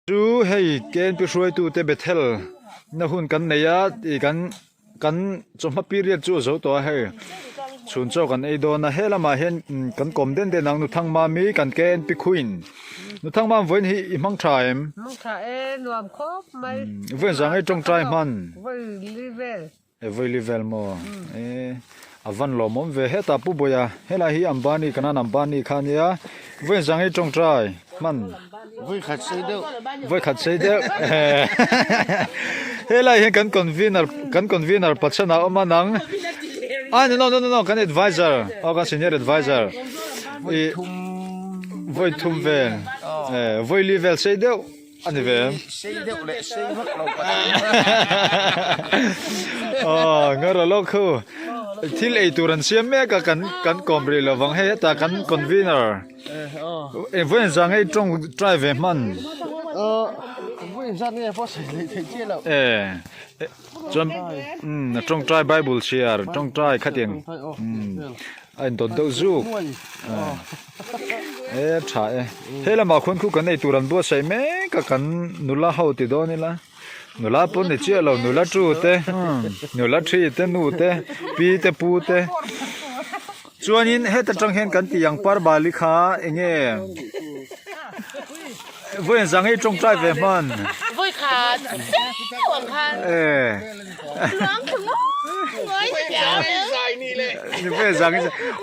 Chu hei KNP hruaitute Bethel na hun kan nei a ih kan kan chawhma period chu a zo tawh a hei chhun chaw kan ei dawn a he lamah hian kan kawm den den ang Nuthang Mami kan KNP Queen Nuthang Mam vawiin hi i hmang tha em? Hmang tha e nuam khawp mai. Vawiin zang ei tawngtai hman. Vawiin li vel. E vawi vel maw? E a van lawmawm ve hetah Pu Bawia helai hi Ambani kanan Ambani kha ania vawiin zang hi tawngtai hman Vawi khat sei deuh Vawi khat sei deuh helai hian kan convener kan convener Pachana a awm a nang ah no no no no kan adviser aw kan senior adviser i vawi thum vel e vawi li vel sei deuh A ni ve em? Sei deuh leh sei vak lo ka ti. Aw, ngar a lawk khu. Thil ei tur an siam mek a, kan kan kawm rih lo vang hei hetah kan convener. Eng vawiin zah nge i tawng try ve hman? Aw, vawiin zat nge pawh sawi leh theih chiah lo. E, chuan umm tawngtai bible chhiar tawngtai khatiang umm a indawt deuh zuk. E tha e he lamah khuan khu kan ei tur an buatsaih mek a kan nula ho ti dawn ila nula pawn ni chiah lo nula tu te nula thi te nu te pi te pu te chuanin heta tang hian kan tih ang par bali kha enge vawiin zang hi tawngtai ve hman e.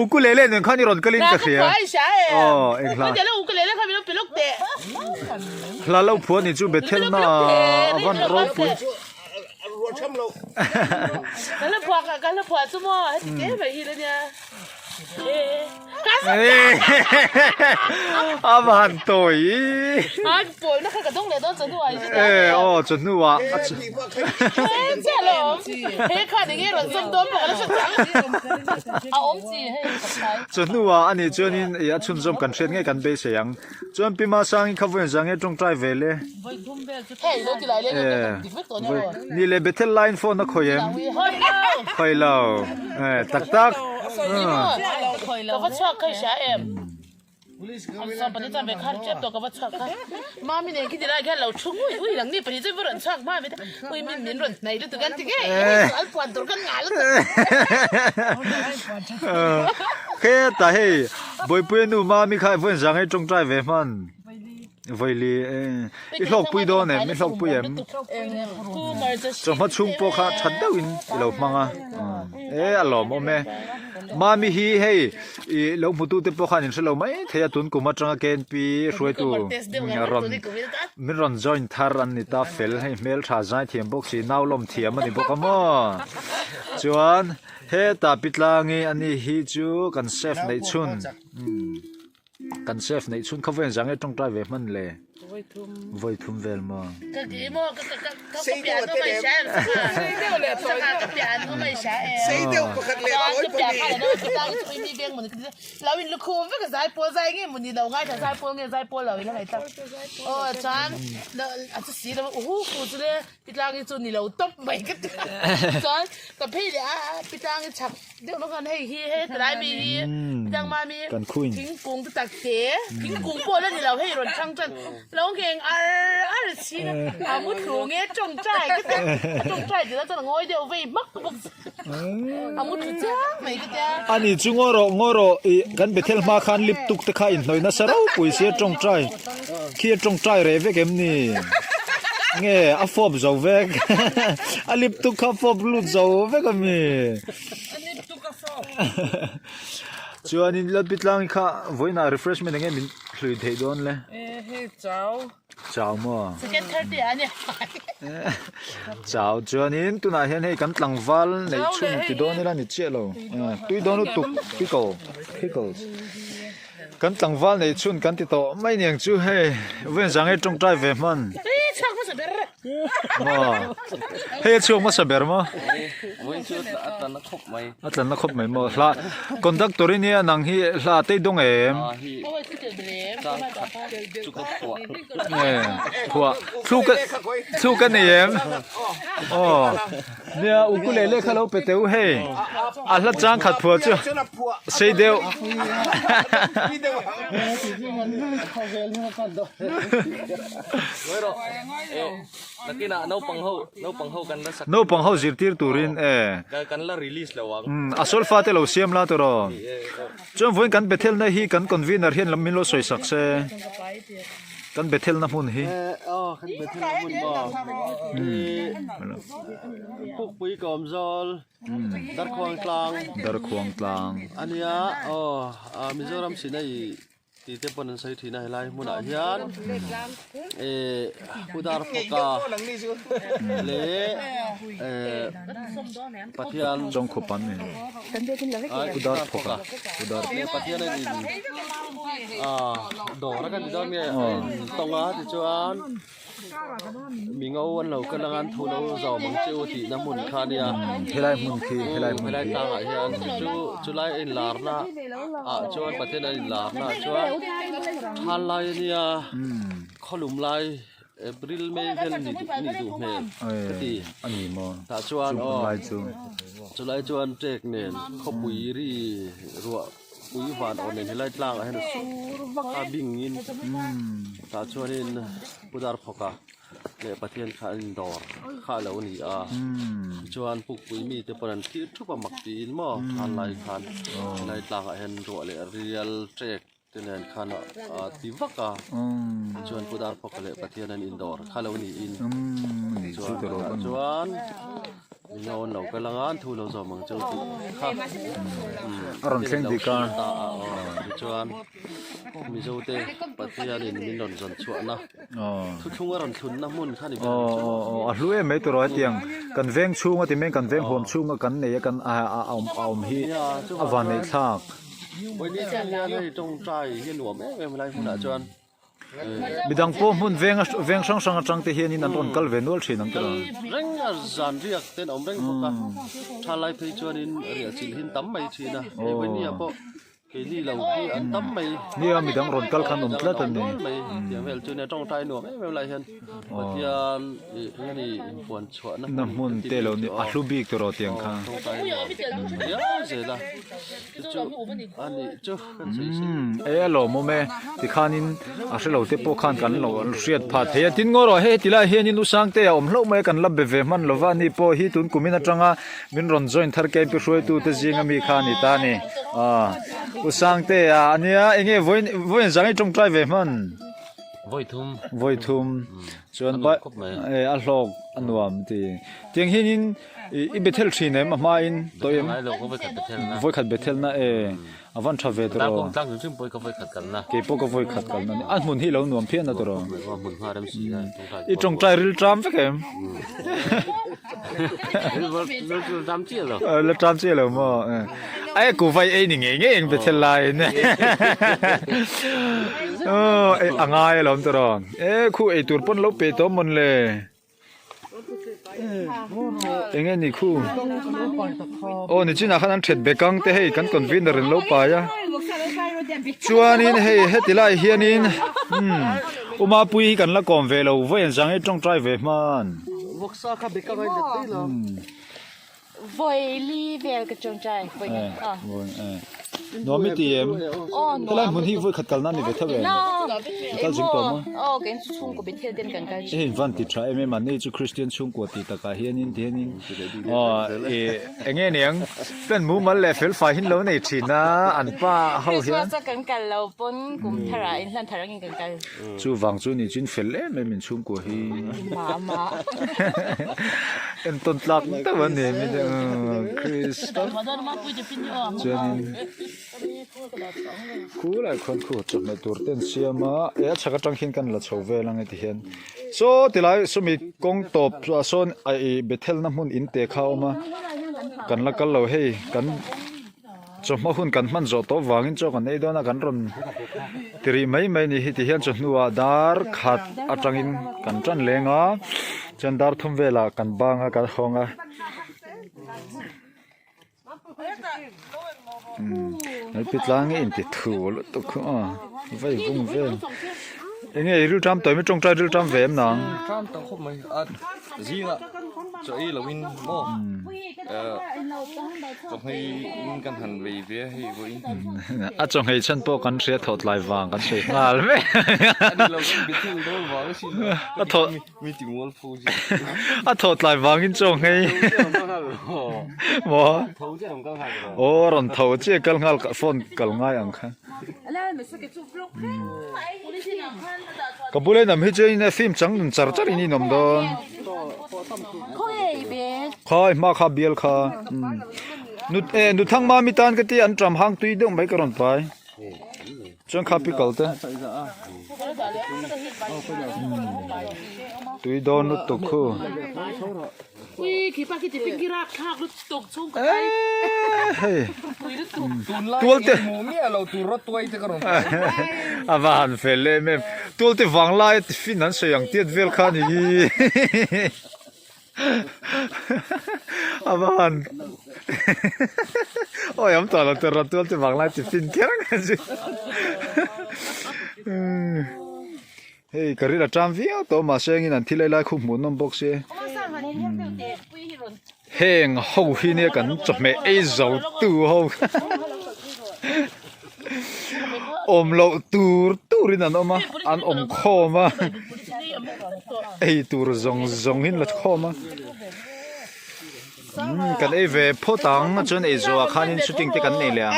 Ukulele nen khan i rawn kalin ka hria. Aw eng hla. Hla lo phuan ni chu Bethel na a van ropui. A van tawi e aw chawhnu ah chawhnu ah a nih chuanin ih a chhunzawm kan hriat ngei kan beisei ang chuan Pi Masangi kha vawiin zang nge tawngtai ve le e ni leh Bethel line phone a khawih em khawih lo e tak tak. Hetah hei Bawipuia nu Mami kha vawiin zang hei tawngtai ve hman Vawili i hlawkpui dawn em i hlawkpui em chawhma chhung pawh kha that deuhin i lo hmang a e a lawmawm e Mami hi hei ih lo hmutu te pawh khan in hrelo mai thei a tun kum atanga KNP hruaitu rawn min rawn join thar an ni ta fel hei hmeltha zai thiam bawk si nau lawm thiam a ni bawk a maw chuan hetah pi tlangi ani hi chu kan chef neih chhun Kan chef neih chhun khawvel zang e tawngtai ve hman le. Vawi thum vel maw. Pitlang hi chu ni lo tawp mai ka ti a chuan ka phei leh a pitlang hi chhak deuh lawk khan hei hi he tilai mi hi pitlang mami thingkung te tak te thingkung pawh la ni lo hei rawn chhang chuan lo ngheng ar ar chhing a a mu thlu nge tawngtai ka ti a tawngtai tih lah chuan a ngawi deuh vei hmak bawk a mu thlu chiang mai ka tia. Ani chu ngaw rawh ngaw rawh ih kan Bethel hma khan lip tuk te kha inhnawih nasa ropui sia tawngtai. Khi a tawngtai reh vek em ni? Nge a fawp zo vek? A lip tuk kha fawp lut zo vek a mi? A lip tuk a fawp. Chuanin Lalpi tlang kha vawiinah refreshment enge min hlui theih dawn le? E hei chau. Chau maw? Second 30 a nia. Chau chuanin tunah hian hei kan tlangval neih chhun ti dawn ila ni chiah lo. Tui dawn lutuk pickle pickles. Kan tlangval nei chhun kan ti tawh mai niang chu hei vawiin zang hi tawngtai ve hman. Ih chhuak hmasa ber. Maw. Hei a chhuak hmasa ber maw? Vawiin chu a tlanna khawp mai. A tlanna khawp mai maw? Hla conductor i nia nang hi hla a tei dawng em? A hi chang khat chu ka phuah. Nge phuah thluk thluk a nei em? Aw nia ukulele kha lo pe teu hei a hla chang khat phuah chu sei deuh. Naupang ho zirtir turin e. A solfa te lo siam la tawh. Chuan vawiin kan Bethelna hi kan convener hian lam min lo sawi sak se. Kan Bethelna hmun hi. Aw kan Bethelna hmun maw. Pukpui Kawmzawl Darkhuang Tlang. Darkhuang Tlang. Ania aw Mizoram Sinai Tih te pawn an sawi thin a helai hmunah hian eh Pudar Phawka leh eh Pathian Chawngkhup an ni Pudar Phawka Pudar leh Pathian a in ah dawr a kan ti dawn nge a in tawng a tichuan Mi ngo an lo kal anga an thu lo zawm ang che u tihna hmun kha a nia. Helai hmun khi helai hmun Helai tlangah hian chu chulai a inlarna ah chuan Pathian a inlarna ah chuan thal lai a nia khawlum lai April May vel ni ni duh hmel ka ti. A ni maw? Tah chuan aw lai chu. Chulai chuan ṭek nen khawpui ri ruah Pui van aw nen helai tlangah hian a sur vak a bingin tah chuanin Pu Darphawka leh Pathian kha an indawr kha a lo ni a tichuan Pukpui mite pawh an thlir thup a mak tiin maw than lai khan helai tlangah hian ruah leh rial ṭek te nen khan a ti vak a tichuan Pu Darphawka leh Pathian an indawr kha lo niin chuan tah chuan. Min awn lo ka lang a, an thu lo zawm ang chu tih kha a rawn thleng dik a. Ta a aw tichuan Mizo te Pathianin min rawn zawn chhuahna thuthlung a rawn thlunna hmun kha ni ber ang chu. Aw aw a hlu em mai tawh hetiang kan veng chhunga ti mai kan veng huam chhunga kan nei a kan a awm a awm hi a van neih thlak. Vawiin hian hei tawngtai hi a nuam em em helai hmunah chuan. Midang pawh hmun veng veng hrang hrang atang te hianin an rawn kal ve nual thin ang tiraw. Reng a zan riak ten a awm reng bawk a, tha lai phei chuanin riah chilh hin tam mai thin a, hei Vainia pawh keini lo hi an tam mai. Nia midang rawn kal khan awm tlat a ni. Mai tiang vel chu nia tawngtai nuam em em lai hian Pathian ih eng nge ni inpuan chhuahna na hmun te lo ni a hlu bik tiraw tiang kha. Tawngtai nuam riau zel a. Chu a nih chu kan sawi sawi. Umm e a lawmawm e tikhanin a hrelo te pawh khan kan lo hriat phah thei a tin ngaw rawh hei tilai ah hianin u Sangte a awm hlauh mai a kan la be ve hman lova ani pawh hi tun kumin atanga min rawn join thar KMP hruaitu te zinga mi kha a ni ta a ni aw u Sangte a ania enge vawiin vawiin zang i tawngtai ve hman Vawithum Vawithum chuan e a hlawk a nuam ti tiang hianin I Bethel thin em a hmain tawh em? Ngai lo ka vawikhat Bethel na. Vawikhat Bethel na e a van tha ve tawh. Darkawng tlang hrim hrim pawh i ka vawikhat kal na. Kei pawh ka vawikhat kal na ni. A hmun hi lo nuam phian a tawh. A hmun hma rem si a. I tawngtai ril tram vek em? Ril tram chiah lo. La tram chiah lo maw? Ai ku vai ei ni ngei ngei eng Bethel laiin. Aw a ngai alawm tawh. E khu ei tur pawn lo pe tawh mawn le. Enge ni khu aw nichinah khan an that bek ang te hei kan convener in lo pai a chuanin hei heti lai hianin umm Umapui hi kan la kawm ve lo vawiin zang hi tawngtai ve hman. Vawi li vel ka tawngtai vawi khat a. Nuam i ti em? Helai hmun hi vawi khat kalna a ni ve tho em? I kal zing tawh maw? Aw kei chu chhungkaw Bethel ten kan kal thin. Hei van ti tha em em a, nei chu Kristian chhungkua tih takah hianin ti hianin aw i enge niang plan mumal leh fel fai hin lo nei thin a an pa ho hian. Christmas a kan kal lo pawn kum tharah inhlan thar angin kan kal. Chu vang chu ni chuin fel em em in chhungkua hi. Mama. En tawn tlak deuh a ni mi te Krista. Chuanin khu lai khuan khu chawhmeh tur te an siam a e a chhak atang khian kan la chho vel ang heti hian saw tilai sawmi kawng tawp ah sawn a ih Bethel na hmun in te kha a awm a kan la kal lo hei kan. Chawhma hun kan hman zawh tawh vangin chaw kan ei dawn a kan rawn ti rih mai mai ni hi ti hian chawhnuah dar khat atangin kan tan leng a chuan dar thum velah kan bang a kan hawng a. Hei tlang hi inti thu lutuk khu a vai vung vel enge i rilṭam tawh em i tawngtai rilṭam ve em nang. Rilṭam tak khawp mai a zingah chaw ei loin maw chawhmei in kan han vei ve a hei vawiin. A chawhmei chhan pawh kan hria thawh tlai vang kan sawi nghal vek. A ni lo kan bethel dawn vang a sin a thawh Mi ti mual pho chi. A thawh tlai vangin chaw nghei. Maw? Aw rawn tho chiah kal nghal phone kal ngai ang kha. Ka bula in awm hi chuan in film chang nun char char in in awm dawn. Kha i hma kha bial kha. Nut eh nuthang mami tan ka ti an ṭam hang tui deuh mai ka rawn pai. Chuan kha pickle te tui dawn lutuk khu. Hei tualte a va han fel em em tualte vanglai tiffin an sawi ang tiat vel kha ni hi. A va han awi am tawh lo tur rawh tual te vang lai ti fin kher ang che hei ka ril a ṭam viau tawh mahse engin an thil ei lai khu hmuh nawm bawk se heng ho hi nia kan chawhmeh ei zo tu ho Awm loh tur turin an awm a, an awm khawm a, ei tur zawng zawng in la khawm a. Umm kan ei ve phawt ang chuan ei zawhah khanin shooting te kan nei leh ang.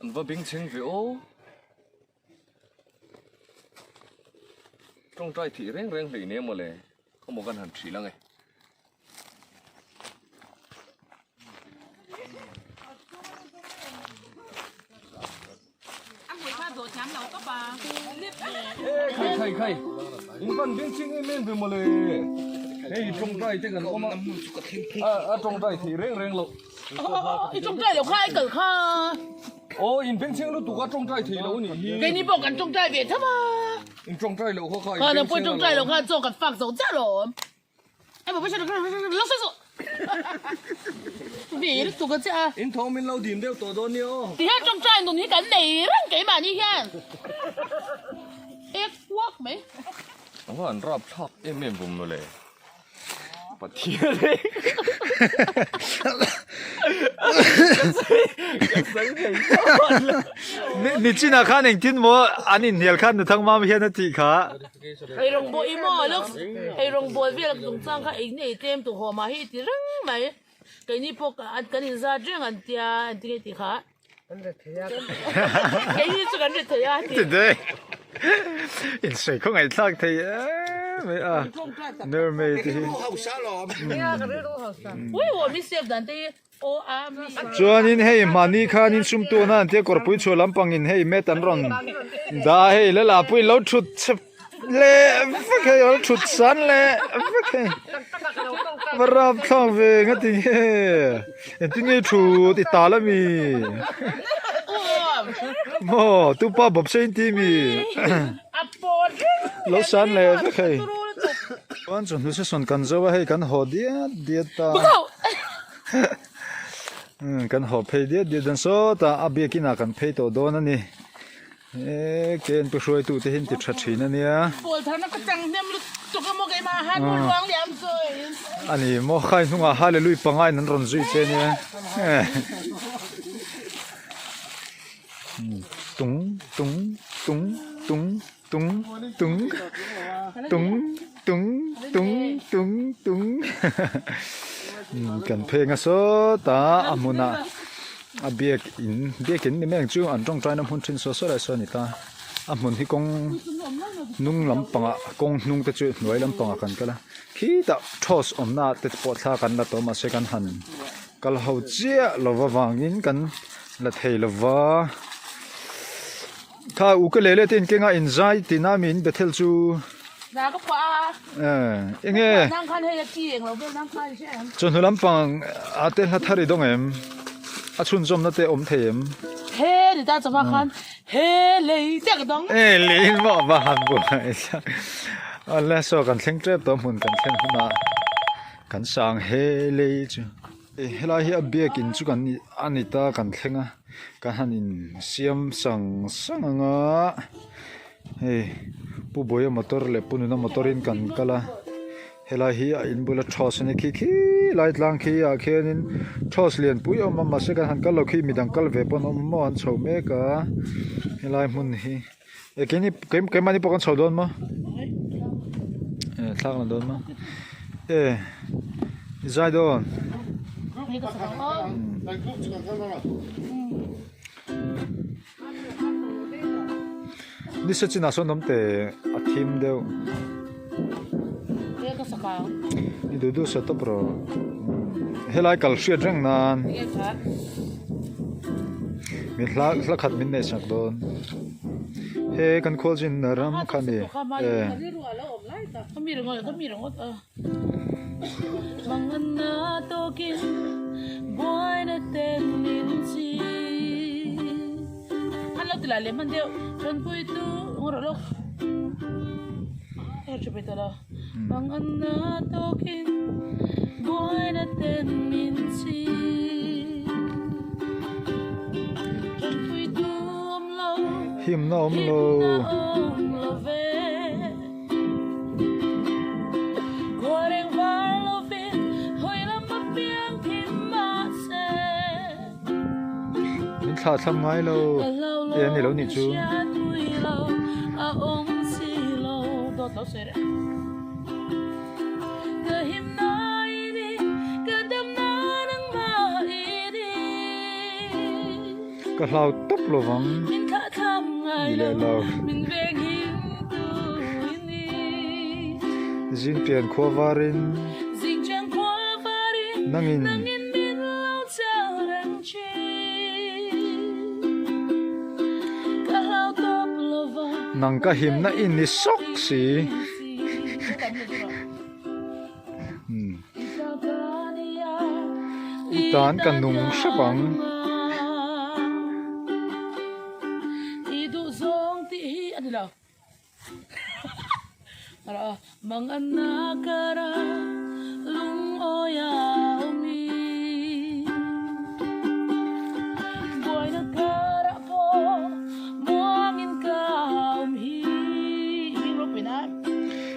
An va bengchheng ve aw. Tawngtai thih reng reng hlei nia mawle khawmaw kan han thil ang e. Khai khai khai in van beng ching em em ve mawle hei tawngtai te kan awm a a tawngtai thih reng reng loh. I tawngtai lo kha i kal kha. Aw in bengchheng lutuk a tawngtai thei lo anih hi. Keini pawh kan tawngtai ve tham a. In tawngtai loh kha kha in bengchheng a. Nang pawh i tawngtai loh kha chaw kan fak zo chiah lo. Emaw pawh lo sawi suh. Ve lutuk a che a. In thawm in lo dim deuh tawh dawn nia aw. Ti hian tawngtai nun hi kan nei reng keimahni hian. Ek uak mai. A va han rapthlak em em vum mawle. Pathian e. Nichinah khan engtin maw an inhnial khan Nuthang Mam hian a tih kha. Ei rawng bawl i maw lawk ei rawng bawl vel chungchang kha ei nei tlem tu haw mah hi ti reng mai. Keini pawh kan inzat reng an tia an ti nge tih kha. Keini chu kan ri thei a ti. Today in sawi khaw ngaihthlak thei em mai a Mermaid te hi. Chuanin hei mahni khanin sum tuna an tia kawrpui chhuah lampangin hei mat an rawn dah a hei lalapui lo thut chep leh vek hei a thut san leh vek hei va rap thlak ve nga ti nge engtin nge i thut i tal ami maw tupa bawp se in ti mi lo san leh vek hei chuan chawhnu session kan zo a hei kan haw diat diat ta kan haw phei diat diat dan sawtah a biakin ah kan phei tawh dawn a ni. He ken pu hruaitu te hian ti tha thin a nia. A ni maw khai hnungah hallelujah pangai in an rawn zui che nia. Tung tung tung tung tung tung tung tung tung tung tung kan pheng a sawtah a hmunah a biak in biak in ni mai ang chu an tawngtaina hmun thin saw saw lai saw a ni ta a hmun hi kawng hnung lampangah kawng hnung te chu hnuai lampangah kan kal a khitah thos awmna te pawh thla kan la tawh mahse kan han kal ho chiah lo avangin kan la thei lo va kha ukulele te in kenga inzai tina mi in bethel chu. Na ka phuah a. Eh, enge? Nang khan hei a chi eng lo vel nang khan i hria em? Chawhnu lampang a te hla thar i dawng em? A chhunzawmna te awm thei em? He ni ta chawhma khan he lei te ka dawng. Eh, lei maw va han buai. Awle saw kan thleng tep tawh hmun kan thlen hunah kan sang he lei chu. Helai hi a biakin chu kan a ni ta kan thleng a kan han in siam sang sang ang a hei pu Buaia motor leh pu Nuna motor in kan kal a helai hi a in bula thos a ni khi khi lai tlang khi ah khianin thos lianpui a awm a mahse kan han kal lo khi midang kal ve pawh an awm maw an chho mek a helai hmun hi. E keini keimahni pawh kan chho dawn maw? E thlak la dawn maw? E i zai dawn. Ni se chinah sawn awm te a thim deuh. I duh duh sa tawp rawh. Helai kal hriat reng nan. Min hla hla khat min neih sak dawn. He kan khawl chin ram kha ni. E. Himna awm lo. Min thlah thlam ngai lo e a ni lo nih chu. Ka hlau tawp lo vang ni leh lo. Zingpian khua varin nangin. Nang ka himna i ni sawk si. I tan ka nung hrep ang.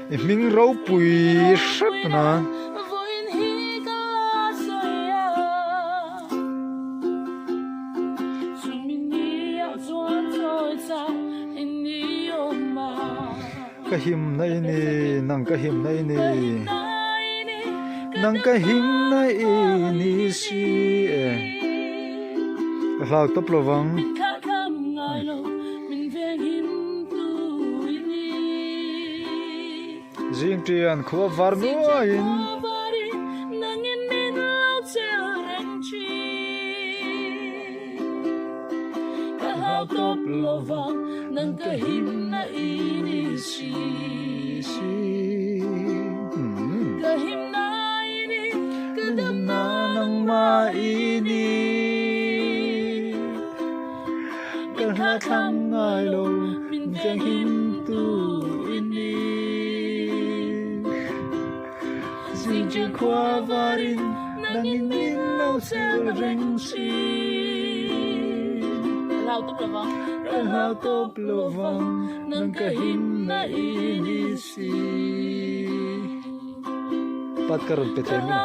I hming ropui hrep na. Ka him na i ni, nang ka him na i ni, nang ka him na i ni si e. Ka hlau tawp lo vang. Zing ṭian khua var nuaiin. Ka hla thlang ngai lo min veng him tu i ni. Zing ṭian khua varin nangin min lo sel reng si. Ka hlau tawp lo vang nang ka him na i ni si. Pat ka rawn pe thei mai.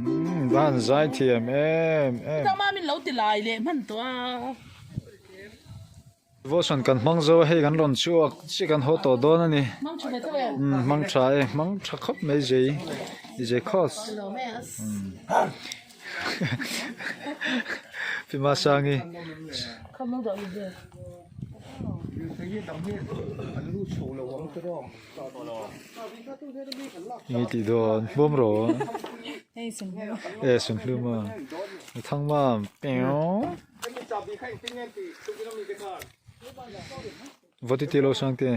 Umm va han zai thiam em em. Devotion kan hmang zo a hei kan rawn chhuak chiah kan haw tawh dawn a ni. Umm hmang tha e hmang tha khawp mai zei i zei khawp. Pi Masangi. Nge tih dawn bawm rawh e sunhlum a thang mam piau. Vawt i ti lo sang te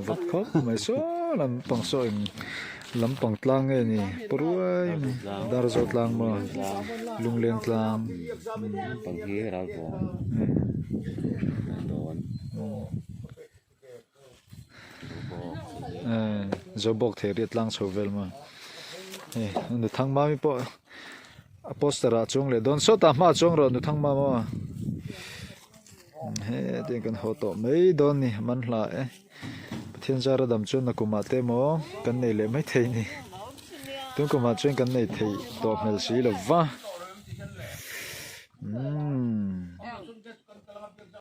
vawt khawp mai saw lampang saw eng lampang tlang nge ni paruai mai Darzo tlang maw Lungleng tlang lampang hi ralvawng dawn Zobawk thei riat tlang chho vel maw hei Nuthang mami pawh a poster ah chuang leh dawn sawtah hma chuang rawh Nuthang mama aw. Hetiang kan haw tawh mai dawn ni a man hla e Pathian zara dam chuan nakumah te emaw kan nei leh mai thei ni tun kumah chuan kan nei thei tawh hmel si lo va.